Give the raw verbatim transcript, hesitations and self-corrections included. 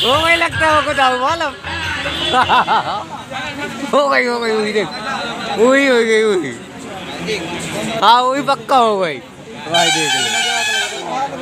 हो गई लगता है वो कुछ आऊ मालूम। हो गई, हो गई, वही देख, वही हो गई, वही। हाँ, वही पक्का हो गई। भाई देख ले।